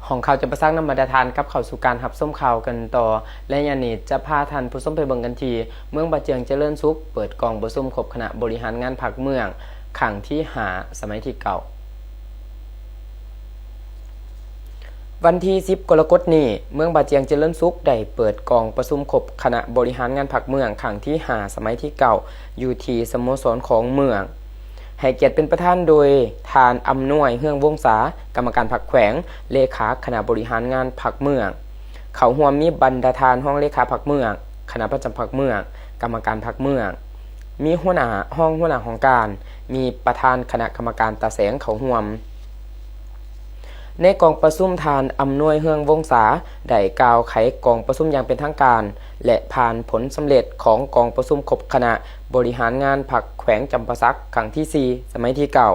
ຂອງຂ່າວຈະປະສັກນຳບັນດາທ່ານກັບເຂົ້າສູ່ການຮັບຊົມຂ່າວກັນຕໍ່. ໄລຍະນີ້ຈະພາທ່ານຜູ້ຊົມໄປເບິ່ງກັນທີ່ ເມືອງບາຈຽງຈະເລີນສຸກ ເປີດກອງປະຊຸມຄົບຄະນະບໍລິຫານງານພັກເມືອງຄັ້ງທີຫ້າ ສະໄໝທີເກົ້າ. ວັນທີສິບ ກໍລະກົດນີ້, ເມືອງບາຈຽງຈະເລີນສຸກ ໄດ້ເປີດກອງປະຊຸມຄົບຄະນະບໍລິຫານງານພັກເມືອງຄັ້ງທີຫ້າ ສະໄໝທີເກົ້າ ຢູ່ທີ່ສະໂມສອນຂອງເມືອງ. ໃຫ້ກຽດເປັນປະທານໂດຍທ່ານ ອຳນວຍ ເຮືອງວົງສາ ກຳມະການພັກແຂວງ, ເລຂາຄະນະບໍລິຫານງານພັກເມືອງ. ເຂົ້າຮ່ວມມີບັນດາທ່ານຮອງເລຂາພັກເມືອງ, ຄະນະປະຈຳພັກເມືອງ, ກຳມະການພັກເມືອງ, ມີຫົວໜ້າ, ຮອງຫົວໜ້າຫ້ອງການ, ມີປະທານຄະນະກຳມະການຕາແສງເຂົ້າຮ່ວມ. ໃນກອງປະຊຸມ, ທ່ານ ອຳນວຍ ເຮືອງວົງສາ ໄດ້ກ່າວໄຂກອງປະຊຸມຢ່າງເປັນທາງການ ແລະ ຜ່ານຜົນສຳເລັດຂອງກອງປະຊຸມຄົບຄະນະບໍລິຫານງານພັກແຂວງຈຳປາສັກ ຄັ້ງທີສີ່ ສະໄໝທີເກົ້າ.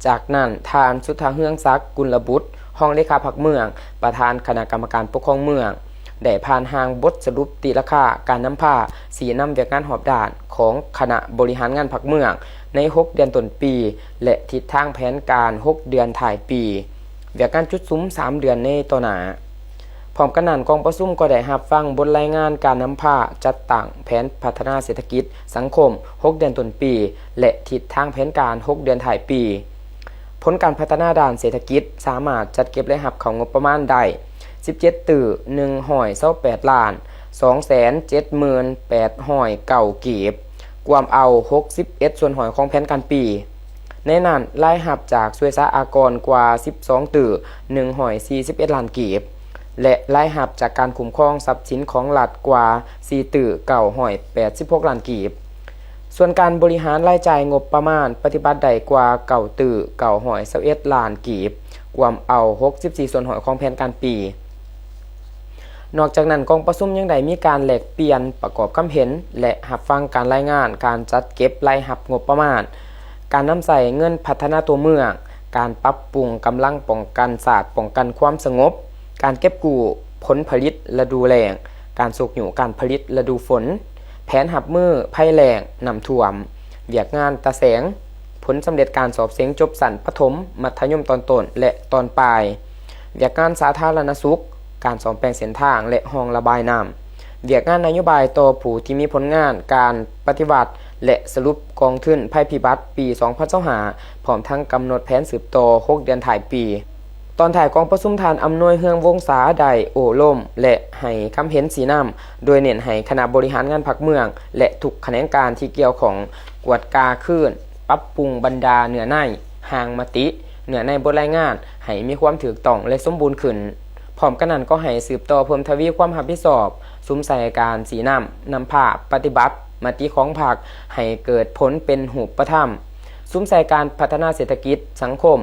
ຈາກນັ້ນ, ທ່ານ ສຸດທະເຮືອງສັກ ກຸນລະບຸດ ຮອງເລຂາພັກເມືອງ, ປະທານຄະນະກຳມະການປົກຄອງເມືອງ, ໄດ້ຜ່ານຮ່າງບົດສະຫຼຸບຕີລາຄາການນຳພາ, ຊີ້ນຳວຽກງານຮອບດ້ານຂອງຄະນະບໍລິຫານງານພັກເມືອງໃນຫົກເດືອນຕົ້ນປີ ແລະ ທິດທາງແຜນການຫົກເດືອນທ້າຍປີ, ວຽກງານຈຸດສຸມສາມເດືອນໃນຕໍ່ໜ້າ. ພ້ອມກັນນັ້ນ, ກອງປະຊຸມກໍໄດ້ຮັບຟັງບົດລາຍງານການນຳພາຈັດຕັ້ງແຜນພັດທະນາເສດຖະກິດສັງຄົມຫົກເດືອນຕົ້ນປີ ແລະ ທິດທາງແຜນການຫົກເດືອນທ້າຍປີ. ຜົນການພັດທະນາດ້ານເສດຖະກິດສາມາດຈັດເກັບລາຍຮັບເຂົ້າງົບປະມານໄດ້ສິບເຈັດຕື້ໜຶ່ງຮ້ອຍຊາວແປດລ້ານສອງແສນເຈັດໝື່ນແປດຮ້ອຍເກົ້າກີບ, ກວມເອົາຫົກສິບເອັດສ່ວນຮ້ອຍຂອງແຜນການປີ. ໃນນັ້ນ, ລາຍຮັບຈາກສ່ວຍສາອາກອນກວ່າສິບສອງຕື້ໜຶ່ງຮ້ອຍສີ່ສິບເອັດລ້ານກີບ ແລະ ລາຍຮັບຈາກການຄຸ້ມຄອງຊັບສິນຂອງລັດກວ່າສີ່ຕື້ເກົ້າຮ້ອຍແປດສິບຫົກລ້ານກີບ. ສ່ວນການບໍລິຫານລາຍຈ່າຍງົບປະມານປະຕິບັດໄດ້ກວ່າເກົ້າຕື້ເກົ້າຮ້ອຍຊາວເອັດລ້ານກີບ, ກວມເອົາຫົກສິບສີ່ສ່ວນຮ້ອຍຂອງແຜນການປີ. ນອກຈາກນັ້ນ, ກອງປະຊຸມຍັງໄດ້ມີການແລກປ່ຽນປະກອບຄຳເຫັນ ແລະ ຮັບຟັງການລາຍງານການຈັດເກັບລາຍຮັບງົບປະມານ, ການນຳໃຊ້ເງິນພັດທະນາຕົວເມືອງ, ການປັບປຸງກຳລັງປ້ອງກັນຊາດ, ປ້ອງກັນຄວາມສະຫງົບ, ການເກັບກູ້ຜົນຜະລິດລະດູແລ້ງ, ການຊຸກຍູ້ການຜະລິດລະດູຝົນ, ແຜນຮັບມືໄພແລ້ງ, ນ້ຳຖ້ວມ, ວຽກງານຕາແສງ, ຜົນສຳເລັດການສອບເສັງຈົບຊັ້ນປະຖົມ, ມັດທະຍົມຕອນຕົ້ນ ແລະ ຕອນປາຍ, ວຽກງານສາທາລະນະສຸກ, ການສ້ອມແປງເສັ້ນທາງ ແລະ ຮ່ອງລະບາຍນ້ຳ, ວຽກງານນະໂຍບາຍຕໍ່ຜູ້ທີ່ມີຜົນງານການປະຕິວັດ ແລະ ສະຫຼຸບກອງທຶນໄພພິບັດປີສອງພັນຊາວຫ້າ ພ້ອມທັງກຳນົດແຜນສືບຕໍ່ຫົກເດືອນທ້າຍປີ. ຕອນທ້າຍກອງປະຊຸມ, ທ່ານ ອຳນວຍ ເຮືອງວົງສາ ໄດ້ໂອ້ລົມ ແລະ ໃຫ້ຄຳເຫັນຊີ້ນຳ, ໂດຍເນັ້ນໃຫ້ຄະນະບໍລິຫານງານພັກເມືອງ ແລະ ທຸກຂະແໜງການທີ່ກ່ຽວຂ້ອງ ກວດກາຄືນ, ປັບປຸງບັນດາເນື້ອໃນຮ່າງມະຕິ, ເນື້ອໃນບົດລາຍງານໃຫ້ມີຄວາມຖືກຕ້ອງ ແລະ ສົມບູນຂຶ້ນ. ພ້ອມກັນນັ້ນກໍໃຫ້ສືບຕໍ່ເພີ່ມທະວີຄວາມຮັບຜິດຊອບ, ສຸມໃສ່ການຊີ້ນຳ, ນຳພາປະຕິບັດມະຕິຂອງພັກໃຫ້ເກີດຜົນເປັນຮູບປະທຳ, ສຸມໃສ່ການພັດທະນາເສດຖະກິດ, ສັງຄົມ,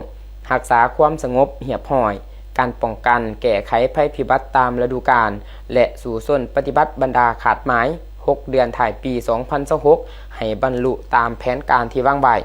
ຮັກສາຄວາມສະຫງົບຮຽບຮ້ອຍ, ການປ້ອງກັນແກ້ໄຂໄພພິບັດຕາມລະດູການ ແລະ ສູ້ຊົນປະຕິບັດບັນດາຄາດໝາຍຫົກເດືອນທ້າຍປີສອງພັນຊາວຫົກ ໃຫ້ບັນລຸຕາມແຜນການທີ່ວາງໄວ້.